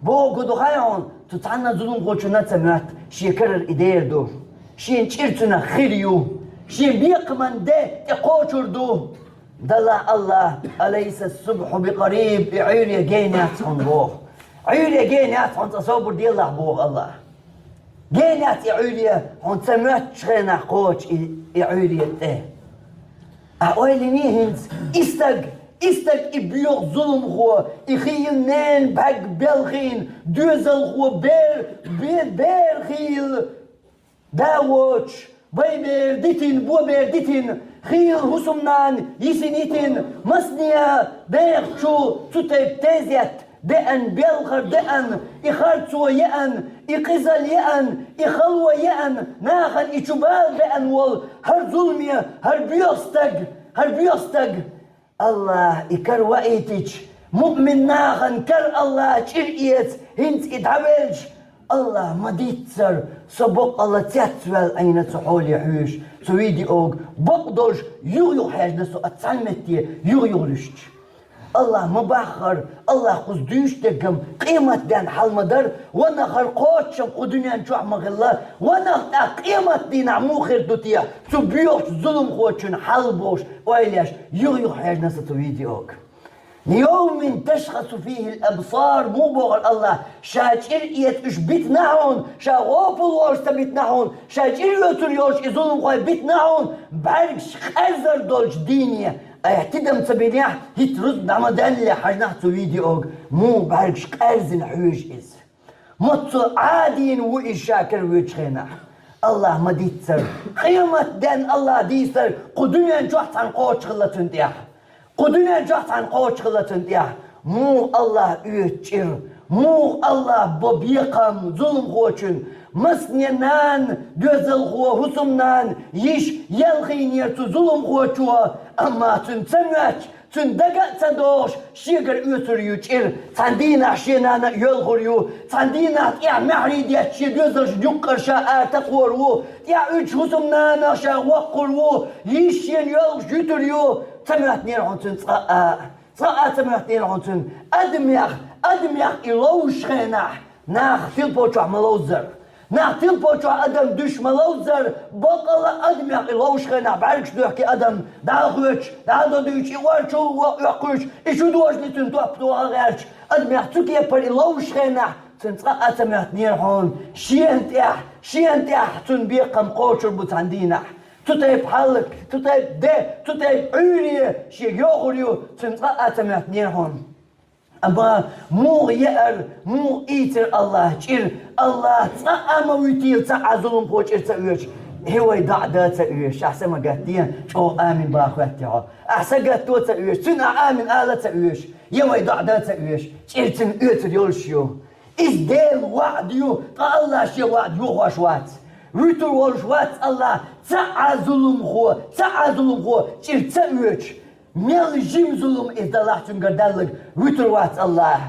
бохург ду хьуна, цу цхьанна зуламхочунна а ца моьтту шен карара и дер ду. Шена чӀир цунах хир ю. Шен бекхаман де тӀекхочур ду. Далла Аллахь, أليس الصبح بقريب, и Ӏуьйре генаяц хьуна боху. Ӏуьйре генаяц хьуна, цкъа собар делахь боху Аллахь. Генаяц и Ӏуьйре, хьуна ца моьттучу хенахь кхочу и, и Ӏуьйре тӀе. Ахь ойла йой хӀинца, и стаг, и стаг, и боьха зуламхо, и хийла ненан бӀаьрг белхийна, доьзалхо бер, бе-, бер хийла, да воцуш, бай бер дитина, бо бер дитина, хийла хӀусамнана йисина йитина, масане бехачу цу тайпа тезет деана, белхар деана, и харцо еана, и къизал еана, и хало еана, нахана и чубала беана волу хӀара зуламе, хӀара боьха стаг, хӀара боьха стаг. Аллахь и кара ваийтича, муъмин нахана кара Аллахь чӀир эца, хӀинца и дӀавелча, Аллахь, ма диццара, со баккъалла цецваьлла Ӏийна цу хьоле хьуьйсуш, цу видеога бакъдолуш юха-юха хьежна со оцу цхьана метте юха-юха луьстуш. Аллахь, ма баххара, Аллахь, кхуза дуьйцуш дерг-м къематдийнахь хьал ма дара, ванах хӀара кхоччуш-м кху дуьнен чохь ма хилла, ванах тӀаккха къематдийнахь муха хир ду те, цу боьхачу зуламхочун хьал бохуш, ойла еш, юха-юха хьежна со цу видеога. ليوم تشخص فيه الأبصار, муха бохура Аллахь, ша чӀир эца уьш битина хьуна, ша гӀопал волуш ца битина хьуна, ша чӀир оьцур йолуш и зуламхой битина хьуна, бӀаьргаш къаьрзар долчу дийне, Ай, тидам ца бинехь, хӀиттарус дӀа ма даьллехь, хьажнахь цу видеога, муха бӀаьргаш къаьрзина хьоьжу иза. Моццул Ӏадийна ву иза ша кара воьдучу хенахь. АллахӀа ма диццара, къематден АллахӀа дийцара, кху дуьнен чохь цхьаьна кхочуш хилла цунна тӀехь. Кху дуьнен чохь цхьаьна кхочуш хилла цунна тӀехь. Муха АллахӀа оьцу чӀир, муха АллахӀа бо бекхам зуламхочун, массане нана, доьзалхо, хӀусамнана, йиша, елхийнера цу зуламхочо, амма цуьнан ца моьттуш, цуьнан дага а ца догӀуш, шегара оьцур ю чӀир, цхьана дийнахь шен нана а йоьлхур ю, цхьана дийнахь тӀехь маьхьарий детташ шен доьзалшна юккъара ша ара такхор ву, тӀехь уьдуш хӀусамнанах ша воккхур ву, йиша шена йоьлхуш юьтур ю, ца моьттинера хьуна цуьнан цкъа а. Цкъа а ца моьттинера хьуна цуьнан. Адамех, адамех и ловзучу хенахь, нах телефон чохь ма ловззара. Нах телефон чохь адам дуьсуш ма ловззара, баккъала а адамех и ловзучу хенахь бӀаьргаш доьхкий адам, дӀа а хоьттуш, дӀа а додуьйтуш, и ор чу а оьккхуьйтуш, и чу дожале цуьнан топ тоха а гӀерташ, адамех цу кепара и ловзучу хенахь, цуьнан цкъа а ца моьттинера хьуна, шена тӀехь, шена тӀехь цуьнан бекхам кхочур бу цхьана дийнахь. Цу тайпа хьал, цу тайпа де, цу тайпа Ӏуьйре шега йохур ю, цуьнан цкъа а ца моьттинера хьуна. Амма муха еара, муха ийцира АллахӀа чӀир, АллахӀа цкъа а ма вуьтийла цхьа а зуламхо чӀир ца оьцуш, хӀе вай доӀа дан ца оьшуш, ахьа са ма гатде, чӀогӀа амин бан хоьттий хьо. Ахьа са гатто ца оьшуш, цуьнан ахьа амин ала ца оьшуш, е вай доӀа дан ца оьшуш, чӀир цуьнан оьцур йолуш ю. Иза Делан ваӀда ю, ткъа АллахӀа шен ваӀда йохош вац. Вуьтур волуш вац АллахӀ, цхьа а зуламхо, цхьа а зуламхо чӀир ца оьцуш. Мел жима зулам иза далахь цуьнгара даьлларг, вуьтур вац АллахӀ.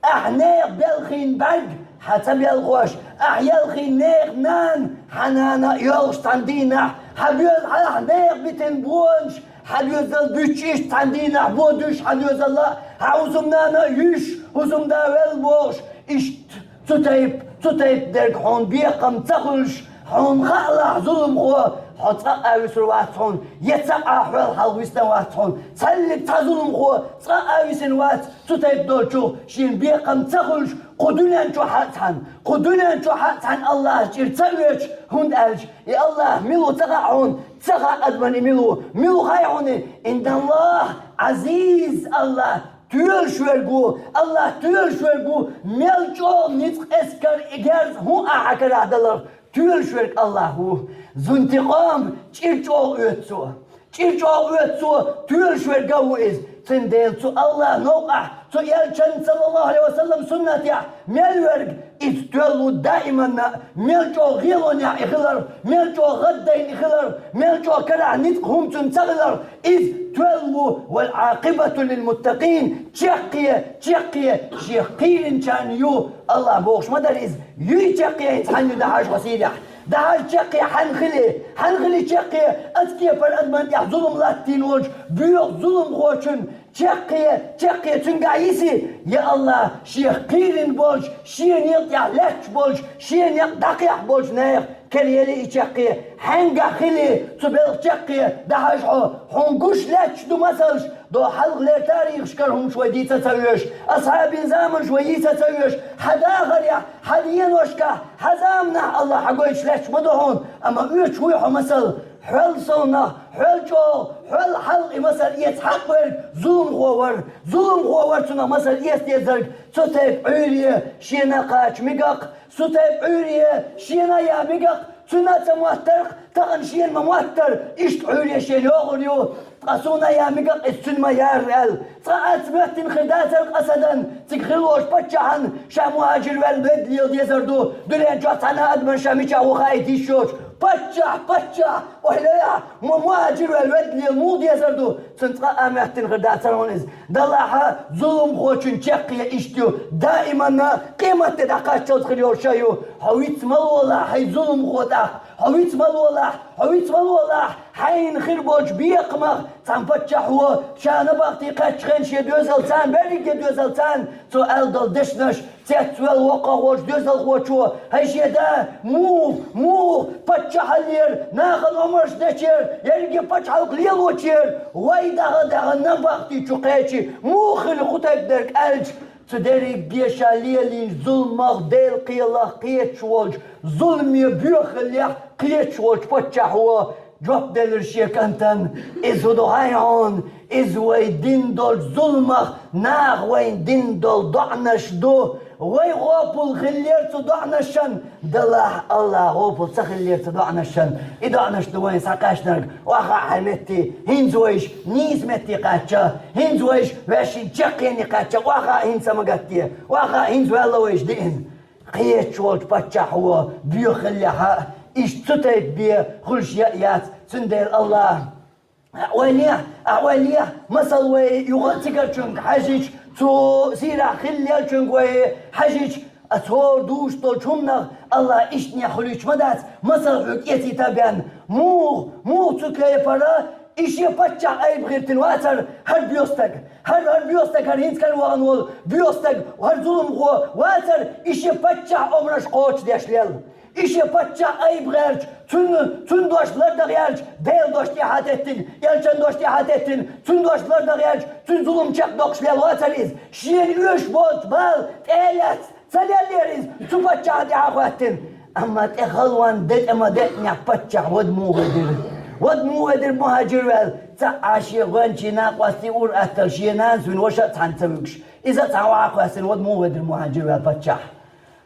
Ахьа нехан белхийна бӀаьрг хьан ца белхош, ахьа елхийна нехан нана, хьан нана а йоьлхуш цхьана дийнахь, хьан боьза хьан ахьа нехан битина бонаш, хьан доьзал буьтуш иштта цхьана дийнахь бо дуьсуш хьан доьзал а, хьан хӀусамнана а йуьйш, хӀусамда велла бохуш, иштта цу тайпа, цу тайпа дерг хьуна бекхам ца хуьлуш, хьуна хаалахь зуламхо, хьо цкъа а висур вац хьуна, я цхьа а хьол хьалха висна вац хьуна, цхьаллиг цхьа зуламхо цкъа а висина вац, цу тайпа долчух шена бекхам ца хуьлуш, кху дуьнен чохь а цхьаьна, кху дуьнен чохь а цхьаьна АллахӀа чӀир ца оьцуш, хӀунда аьлча и АллахӀ мила ву ца хаьа хьуна, ца хаьа адаман и мила ву, мила ву хаьа хьуна, инна АллахӀ Ӏазиз, АллахӀ тоьлуш верг ву, АллахӀ тоьлуш верг ву, мел чӀогӀа ницкъ эскар и герз хӀун а хьан карахь даларх, тоьлуш верг АллахӀ ву. Зунтикъам чӀир чӀогӀа оьцу цо. ЧӀир чӀогӀа оьцу цо, тоьлуш верг а ву иза. Цундела цу АллахӀан новкъахь, цу элчан, саллаллаху Ӏалайхи ва саллам, суннатехь мел верг, иза тоьлла ву даиманна, мел чӀогӀа гӀелонехь и хиларх, мел чӀогӀа гӀаддайна и хиларх, мел чӀогӀа карахь ницкъ хӀума цуьнан ца хиларх, иза тоьлла ву, вал-Ӏакъибату лил-муттакъин, чаккхе, чаккхе шех кхийринчарна ю, АллахӀа бохуш ма дара иза, юй чаккхе хӀинца хьанна ю дӀахьажа хьо сийрехь, дӀахьажа чаккхе хьанна хили, хьанна хили чаккхе, аса кепара адаман тӀехь зулам латтийна волчу боьха зуламхочун, чаккхе, чаккхе цуьнгахь йиси, я АллахӀ, шех кхийрина болчу, шен некъа тӀехь лаьтташ болчу, шен некъ дӀакхехь болчу нехан кара яли и чаккхе, хьаьнгахь хили, цу белхан чаккхе дӀахьажа хьо, хьуна гуш лаьтташ ду масалш, до хьалха лер тарихашкара хӀумаш вай дийца ца оьшу, асхьабийн заманаш вай йийца ца оьшу, хьан дахарехь, хьан деношкахь, хьан заманахь АллахӀа хьан гойтуш лаьтташ ма ду хьуна, амма оьцуш вуй хьо масал, хьол совнах, хьол чӀогӀа, хьол хьалха и масал эца хьакъ верг зуламхо вара, зуламхо вара цунах масал эца дезарг, цу тайпа Ӏуьйре шена а кхача мегар, цу тайпа Ӏуьйре шена а я мегар, цуьнан а ца моттарх, тахана шена ма моттара, иштта Ӏуьйре шена йогӀур ю, ткъа суна а я мегар, иза цуьнан ма яра аьлла. Цкъа а ца моьттина хир дацара Асадан, цига хилла волчу паччахьан ша мухӀажир ваьлла ведда лела дезар ду, дуьнен чохь цхьана а адаман ша мичахь ву хаийта йиш йоцуш. Паччахь, паччахь, ой, лея, ма мухӀажир ваьлла ведда лела муха дезар ду? Цуьнан цкъа а моьттина хир дацара хьуна иза. Далахьа, зуламхочун чаккхе иштта ю, даиманна къематде дӀакхаччалц хир йолуш а ю. Хьо виц ма лолахь, хьайн зуламхо тӀаккха, хьо виц ма лолахь, хьо виц ма лолахь, хьайна хир болчу бекхамах цхьана паччахьо, ша набахти кхаьччахьана шен доьзалцарна, берриге доьзалцарна, цо аьлла долу дешнаш, цецвелла воккхах волчу доьзалхочо, хӀай шен да, муха, муха паччахьаллера, нахана омарш дечера, ерриге пачхьалкх лелочера, вай даха-даха набахти чу кхечи, муха хили кху тайпа дерг аьлча, цу дерриге ша лелийначу зуламах, Делан кхелах кхеташ волчу, зуламе боьхаллех кхеташ волчу паччахьо жоп делира шен кӀантана: «Иза хӀун ду хаьий хьуна? Иза вай дина долчу зуламах наха вайна дина долу доӀанаш ду. Вай гӀопал хиллера цу доӀанашна, делахь АллахӀ гӀопал ца хиллера цу доӀанашна. И доӀанаш ду вайна схьакхаьчнарг, охьахаа хьайн метте, хӀинца вайша нийса метте кхаьчча, хӀинца вайша ваьшшинчу чаккхене кхаьчча, охьахаа хӀинца ма гатде, охьахаа хӀинца ваьлла вайша диъна. Кхечу волчу паччахьо боьха хиллехь а, иштта цу тайпа бен хуьлуш яа яц, цундела АллахӀ Ахьа ойла е, ахьа ойла е, масал вай юха а цигарчуьнга хьаьжча, цу сийрахь хилла леллачуьнга вай хьаьжча, аса хӀора дуьйцуш долчу хӀуманах АллахӀ иштта нехь хуьлуьйтуш ма дац, масал хьоьга эцийта а бен. Муха, муха цу кепара и шен паччахь айба гӀиртина вацара хӀара боьха стаг, хӀара, хӀара боьха стаг, хӀара хӀинца кара вахана волу боьха стаг, хӀара зуламхо вацара и шен паччахьан омраш кхочушдеш лелла? И шен паччахь айба гӀерташ, цуьнан, цуьнан дош лардан гӀерташ, Делан дош тӀаьхьа теттина, элчан дош тӀаьхьа теттина, цуьнан дош лардан гӀерташ, цуьнан зулам чекхдоккхуш лелла вацара иза. Шена оьшуш боцу бала тӀе а лаьцна, ца леллера иза, цу паччахьна тӀаьхьа хӀоьттина. Амма тӀе халонан де тӀе ма деънехь паччахь вада муха веара? Вада муха веара мухӀажир ваьлла? Цхьа а шен гӀоьнчий, накъостий, ур-атталла, шен нанас вина ваша а цхьаьна ца вуьгуш, иза а цхьаьна охьа а кхоьссина, вада муха веара мухӀажир ваьлла паччахь?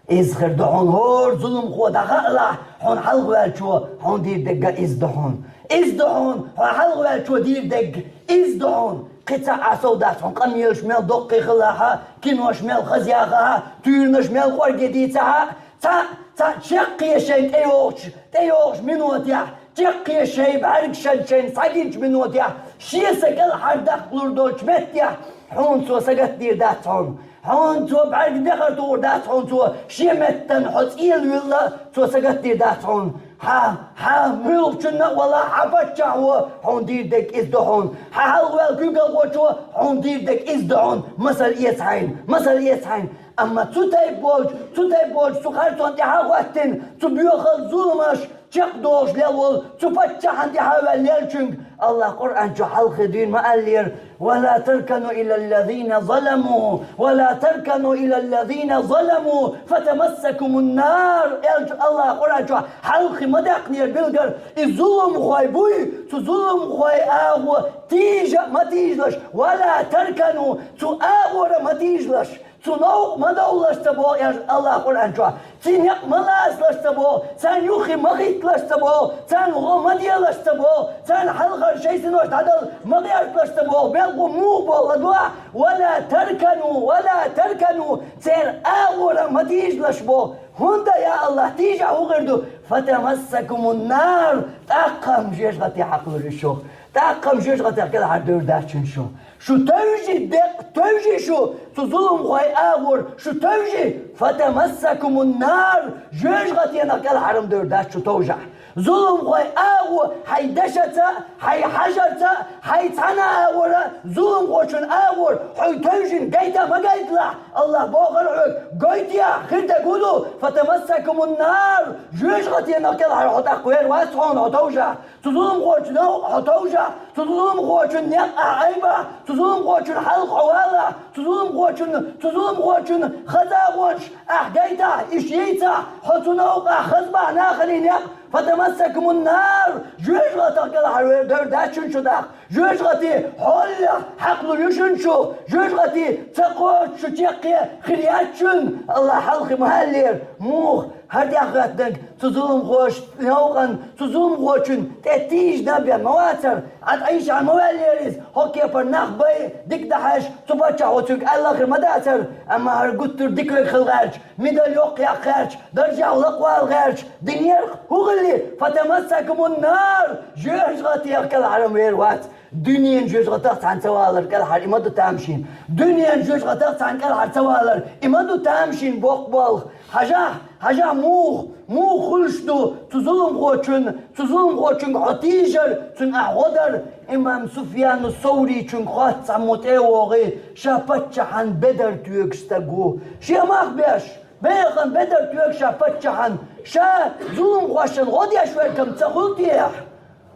Иза хир ду хьуна, хӀора зуламхо дӀахаалахь, хьуна хьалхаваьллачо хьуна дийр дерг а иза ду хьуна. Иза ду хьуна, хьуна хьалхаваьллачо дийр дерг, иза ду хьуна. Кхин цхьа а сов дац хьуна, къамелаш мел доккхий хилахь а, кинош мел хаза яхахь а, туьйранаш мел кӀорге дийцахь а, цхьа, цхьа чаккхе шайна тӀейогӀучу, тӀейогӀучу минотехь, чаккхе шайн бӀаьргашна шайна схьагинчу минотехь, шен са кӀелхьардаккхалур долчу меттехь, хьуна цо сагатдийр дац хьуна. Хьуна цо бӀаьрг дехар тухур дац хьуна цо, шен меттана хьо цӀелавилла, цо сагатдийр дац хьуна. Хьан, хьан муьлххачунна а валахь, хьан паччахь ву, хьуна дийр дерг иза ду хьуна. Хьан хьалхаваьлла куьйгалхочо, хьуна дийр дерг иза ду хьуна. Масал эца хьайна, масал эца хьайна. Амма цу тайпа болчу, цу тайпа болчу цу харцонна тӀаьхьа а хӀоьттина, цу боьхалла зуламаш чекхдохуш лелла волу цу паччахьна тӀаьхьа а ваьлла леллачуьнга АллахӀа Къуръан чохь хьалххе дуьйна ма аьллера: «ولا تركنوا إلى الذين ظلموا، ولا تركنوا إلى الذين ظلموا فتمسكم النار», аьлча, АллахӀа Къуръан чохь хьалххе ма даьккхинера билггал, и зуламхой буй, цу зуламхойн агӀо тийжа а ма тийжалаш, «ولا تركنوا», цу агӀора ма тийжалаш. Цу новкъа ма довлалаш ца боху, аьлла АллахӀа Къуръан чохь. Цуьнан некъ ма лацалаш ца боху, царна юххе ма хӀитталаш ца боху, царна гӀо ма делаш ца боху, царна хьалхара шайн синош дӀадала ма гӀерталаш ца боху. Мел гӀо муха боху, ладогӀа: «ولا تركنوا، ولا تركنوا», церан агӀора ма тийжалаш боху. ХӀунда, я АллахӀ, тийжахь хӀун хир ду? «فتمسكم النار», тӀаккха-м жоьжахате хьакхалур ю шу. ТӀаккха-м жоьжахатех кӀелхьара девр дац шуна шу. Шу тевжи, декъ тевжи шу, цу зуламхойн агӀор шу тевжи, «فتمسكم النار», жоьжахатенах кӀелхьара-м девр дац шу товжахь. Зуламхойн агӀо хьайн дешаца, хьайн хьажарца, хьайн цхьана а агӀора, зуламхочун агӀор хьо тевжина гайта а ма гайталахь. АллахӀа бохура хьоьга, гойтехь, хир дерг хӀун ду? «فتمسكم النار», жоьжахатенах кӀелхьара хьо тӀаккха вер вац хьуна хьо товжахь. Цу зуламхочун новкъа хьо товжахь, цу зуламхочун некъ ахь Ӏайбахь, цу зуламхочун хьалха хьо валахь, цу зуламхочун, цу зуламхочун хаза агӀонаш ахь гайтахь, иштта йийцахь, хьо цу новкъахь хазбахь нахана некъ, «فتمسكم النار», жоьжахатах кӀелхьара вер девр дац шуна шу тӀаккха. Жоьжахате хьоллех хьакхалур ю шуна шу, жоьжахате ца кхочуш шу чаккхе хир яц шуна, АллахӀа хьалхе ма аьллера. Муха? ХӀара тӀехӀоьттинарг цу зуламхочун новкъан, цу зуламхочун тӀе тийжина а бен ма вацара, Ӏад Ӏийша ма ваьллера иза, хӀокху кепара нах бай, дика дан хьаьжча, цу паччахьо цуьнга аьлла хир ма дацара, амма хӀара гуттар а дика верг хила гӀерташ, мидал йоккха яккха гӀерташ, даржехь лакхавала гӀерташ динера, хӀун хилли, «فتمسكم النار», жоьжахатех кӀелхьара-м вер вац. Дуьненан жоьжахатах цхьаьна ца валар кӀелхьара и ма ду тамашийна. Дуьненан жоьжахатах цхьаьна кӀелхьара ца валар и ма ду тамашийна боккха болх. Хьажахь, хьажахь муха, муха хуьлуш ду цу зуламхочун, цу зуламхочуьнга хьо тийжар, цунна ахь гӀо дар. Имам Суфьяну Соврийчуьнга хотту цхьаммо тӀе а вогӀий, ша паччахьан бедар тоьгуш стаг ву. Шен мах беш, бехан бедар тоьгуш ша паччахьан, ша зуламхошна гӀо деш верг-м ца хуьлу техьа?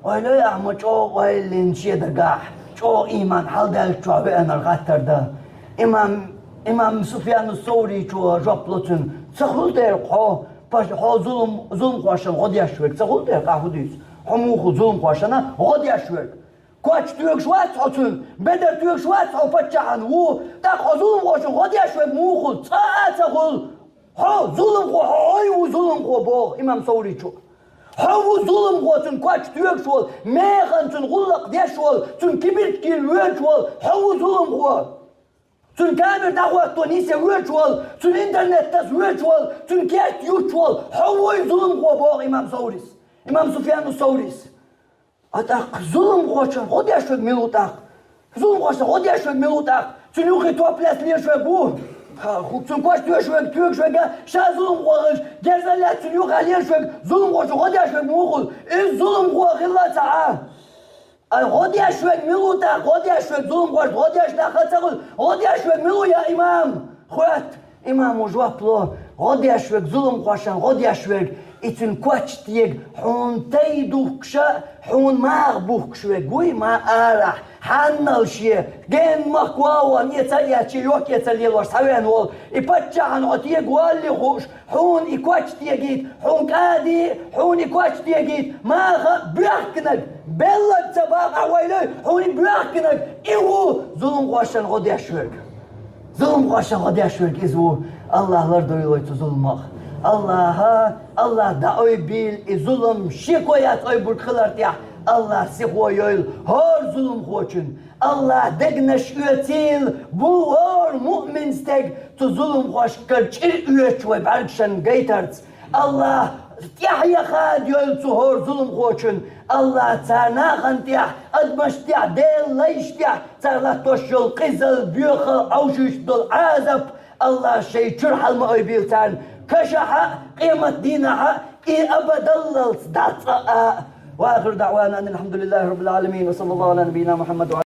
Ойла йой ахь ма чӀогӀа ойла йина шен дагахь, чӀогӀа ийман хьалдаьллачохь веанарг хаттар дан. Имам, имам Суфьяну Соврийчо жоп ло цуьнан: «Ца хуьлу дера хьо, паш-, хьо зулам, зуламхошна гӀо деш верг, ца хуьлу дера ахь хӀун дуьйцу? Хьо муха зуламхошна гӀо деш верг?» Коч тоьгаш вац хьо цун, бедар тоьгаш вац хьо паччахьан, ву. ТӀаккха хьо зуламхочун гӀо деш верг муха хул? Цкъа а ца хул. Хьо зуламхо, хьо, хьо ву зуламхо, боху имам Саврийс. Хьо ву зуламхо, цун коч тоьгаш волу, механа цун гӀуллакх деш волу, цун кибирчкийла воьдуш волу, хьо ву зуламхо. Цуьнан камера дӀахӀотто нийса воьдуш волу, цуьнан интернет таса воьдуш волу, цуьнан керт юттуш волу, хьо вуй зуламхо, боху имам Саврийс. Имам Суфьяну Саврийс. А тӀаккха зуламхочун гӀо деш верг мила ву тӀаккха? Зуламхочун гӀо деш верг мила ву тӀаккха? Цуьнан юххе топ лаьцна лелаш верг ву? Ха, хӀу-, цуьнан коч тоьгаш верг, тоьгаш верг, ша зуламхо хилча, герза лаьцна цуьнан юххе лелаш верг, зуламхочун гӀо деш верг муха хул? Иза зуламхо хилла ца Ӏа. Ай, гӀо деш верг мила ву тӀаккха? ГӀо деш верг, зуламхошна гӀо деш нах ца хуьлу? ГӀо деш верг мила ву, я имам? Хоьтту. Имамо жоп ло: гӀо деш верг, зуламхошна гӀо деш верг, и цуьнан коч тега, хьуна тай духкуш а, хьуна маха бухкуш верг вуй, ма арахь, хьаннал шен, генна махка ван, эца а эцча, йоккха эца лелош схьавеана волу, и паччахьна хьо тега валле хууш, хьуна и коч тегийта, хьуна кӀади, хьуна и коч тегийта, маха а боьхкинарг, белларг ца бакъахь вайла, хьуна и боьхкинарг, и ву зуламхошна гӀо деш верг. Зуламхошна гӀо деш верг иза ву. АллахӀа лардойла вай цу зуламах. АллахӀа, АллахӀа дӀаойбийла и зулам шеко яц ойбург хилар тӀехь. АллахӀа сихо йойла хӀора зуламхочун. АллахӀа дегнаш оьцийла бу хӀора муъмин стеган цу зуламхошкара чӀир оьцуш вай бӀаьргашна гайтарца. АллахӀа тӀаьхье хада йойла цу хӀора зуламхочун. АллахӀа царна нахана тӀехь, адамашна тӀехь, Делан лайшна тӀехь цара латтош йолу къизалла, боьхалла, Ӏовшуьйтуш долу Ӏазап АллахӀа шайн чуьра хьала ма ойбийла царна, кашахь а, къематдийнахь а, и абадаллалц дӀа цкъа а. وآخر دعوانا أن الحمد لله رب العالمين، وصلى الله على نبينا محمد وعلى